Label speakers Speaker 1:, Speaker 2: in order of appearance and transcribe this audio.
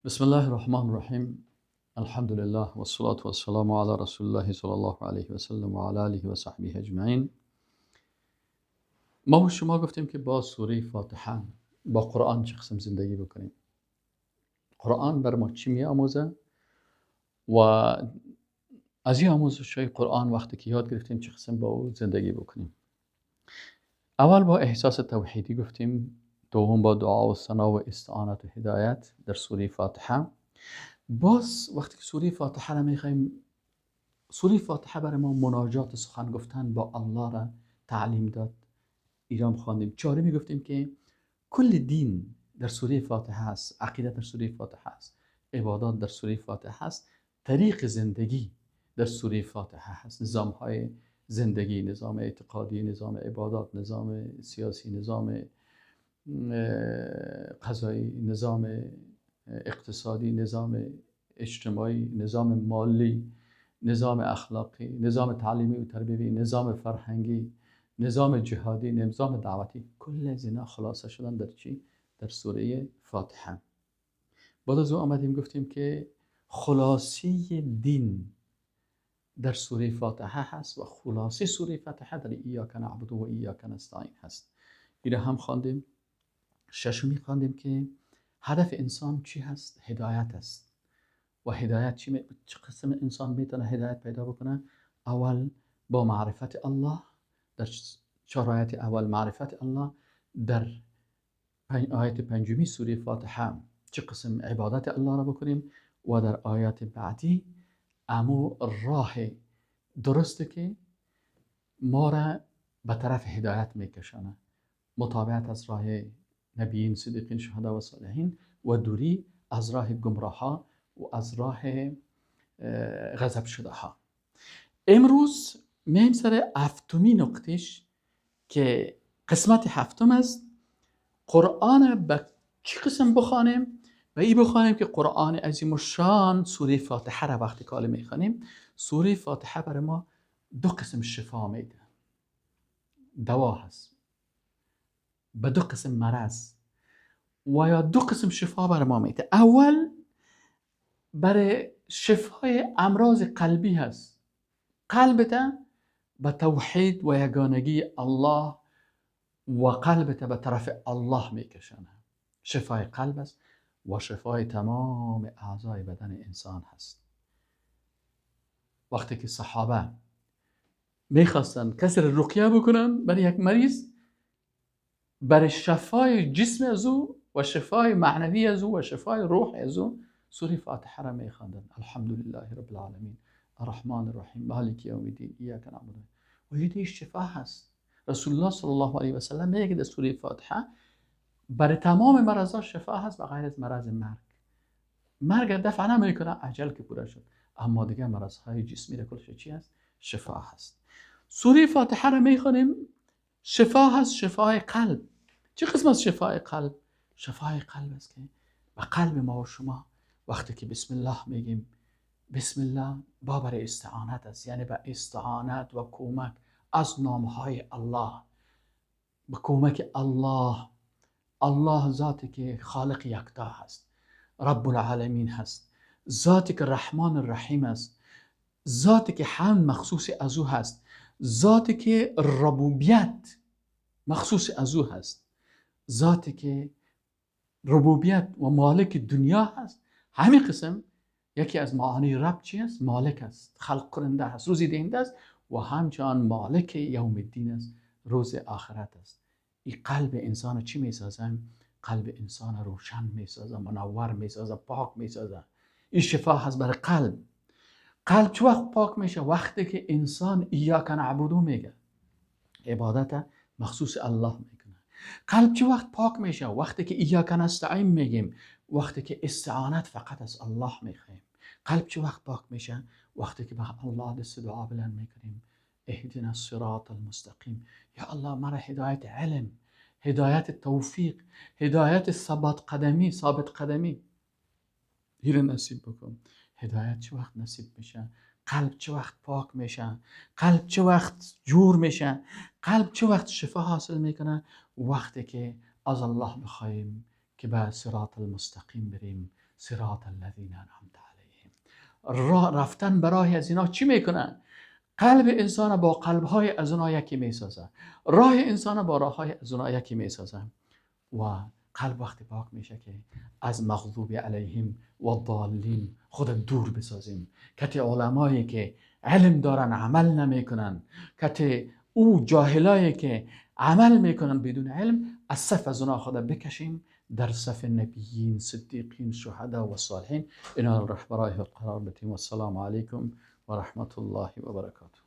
Speaker 1: بسم الله الرحمن الرحیم. الحمد لله والصلاة والسلام على رسول الله صلی الله علیه و سلم و علی آله و صحبه اجمعین. ما و شما گفتیم که با سوره فاتحه، با قرآن چه قسم زندگی بکنیم. قرآن بر ما چی می آموزه و از این آموزش های قرآن وقتی که یاد گرفتیم چه قسم با او زندگی بکنیم. اول با احساس توحیدی گفتیم، دوم با دعا و ثنا و استعانت و هدایت در سوره فاتحه. باز وقتی که سوره فاتحه را میخوایم، سوره فاتحه برای ما مناجات سخن گفتن با الله را تعلیم داد، ایرام خواندیم. چهارمی گفتیم که کل دین در سوره فاتحه است، عقیده در سوره فاتحه است، عبادات در سوره فاتحه است، طریق زندگی در سوره فاتحه هست، نظام های زندگی، نظام اعتقادی، نظام عبادات، نظام سیاسی، نظام قضایی، نظام اقتصادی، نظام اجتماعی، نظام مالی، نظام اخلاقی، نظام تعلیمی و تربیوی، نظام فرهنگی، نظام جهادی، نظام دعوتی، کل از اینا خلاصه شدن در چی؟ در سوره فاتحه. بعد از او آمدیم گفتیم که خلاصه دین در سوره فاتحه هست و خلاصه سوره فاتحه در ایاک نعبد و ایاک نستعین هست. این هم خواندیم. ششمی خواندیم که هدف انسان چی هست؟ هدایت است. و هدایت چی؟ چه قسم انسان میتونه هدایت پیدا بکنه؟ اول با معرفت الله، در چهار آیت اول معرفت الله، در آیت پنجمی سوره فاتحه چه قسم عبادت الله را بکنیم، و در آیات بعدی امو راه درسته که ما را به طرف هدایت میکشانه، متابعت از راه نبیین، صدیقین، شهدا و صالحین و دوری از راه گمراه ها و از راه غضب شده ها. امروز میم سر هفتمی نقطش که قسمت هفتم است. قرآن به چه قسم بخوانیم؟ به ای بخوانیم که قرآن عظیم الشان سوره فاتحه را وقتی که میخوانیم، سوره فاتحه برای ما دو قسم شفا میده، دوا هست به دو قسم مرض و یا دو قسم شفا برای ما میده. اول برای شفای امراض قلبی هست، قلبت به توحید و یگانگی الله و قلبت به طرف الله میکشانه، شفای قلب است و شفای تمام اعضای بدن انسان هست. وقتی که صحابه میخواستن کسی را رقیه بکنن برای یک مریض، برای شفای جسم از او و شفای معنوی از او و شفای روح از او سوره فاتحه را میخواندن. الحمد لله رب العالمین الرحمن الرحیم مالک یوم الدین ایاک نعبد و یه شفا هست. رسول الله صلی الله علیه و سلم میگه در سوره فاتحه برای تمام مرضا شفا هست به غیر از مرض مرگ. مرگ دفع نمیکنه، اجل که پوره شد، اما دیگه مرضهای جسمی در کلش چی هست؟ شفا هست. سوره فاتحه را میخوانیم، شفا هست، شفای قلب. چه قسم از شفای قلب؟ شفای قلب است که به قلب ما و شما وقتی که بسم الله میگیم، بسم الله با برای استعانت است، یعنی به استعانت و کمک از نامهای الله، به کمک الله. الله ذاتی که خالق یکتا هست، رب العالمین هست، ذاتی که رحمان الرحیم است، ذاتی که هم مخصوص از او هست، ذاتی که ربوبیت مخصوص از او هست، ذاتی که ربوبیت و مالک دنیا هست. همین قسم یکی از معانی رب چی است؟ مالک است، خلق کننده است، روزی دهنده است و همچنان مالک یوم الدین است، روز آخرت است. این قلب انسان چی میسازه؟ قلب انسان روشن میسازه، منور میسازه، پاک میسازه. این شفا هست برای قلب. قلب چه وقت پاک میشه؟ وقتی که انسان ایاک نعبدو میگه، عبادت مخصوص الله میکنه. قلب چه وقت پاک میشه؟ وقتی که ایاک نستعین میگیم، وقتی که استعانت فقط از الله میخوایم. قلب چه وقت پاک میشه؟ وقتی که به الله دست دعا بلند میکنیم، اهدنا الصراط المستقیم، یا الله مرا هدایت علم، هدایت توفیق، هدایت ثبات قدمی، ثابت قدمی هیر نصیب بکن. هدایت چه وقت نصیب میشه؟ قلب چه وقت پاک میشه؟ قلب چه وقت جور میشه؟ قلب چه وقت شفا حاصل میکنه؟ وقتی که از الله بخوایم که به صراط المستقیم بریم، صراط الذین انعمت علیهم. رفتن برای از اینا چی میکنن؟ قلب انسان با قلب های از اونا یکی میسازه، راه انسان با راه های از اونا یکی میسازه و قلب وقتی پاک میشه که از مغضوب علیهم و ضالین خود دور بسازیم. کتی علمایی که علم دارن عمل نمیکنن، کتی او جاهلایی که عمل میکنن بدون علم، از صف از اونا خود بکشیم در صف نبیین، صدیقین، شهدا و صالحین. اینا رهبرای خود قرار بدیم. و السلام علیکم و رحمت الله و برکاته.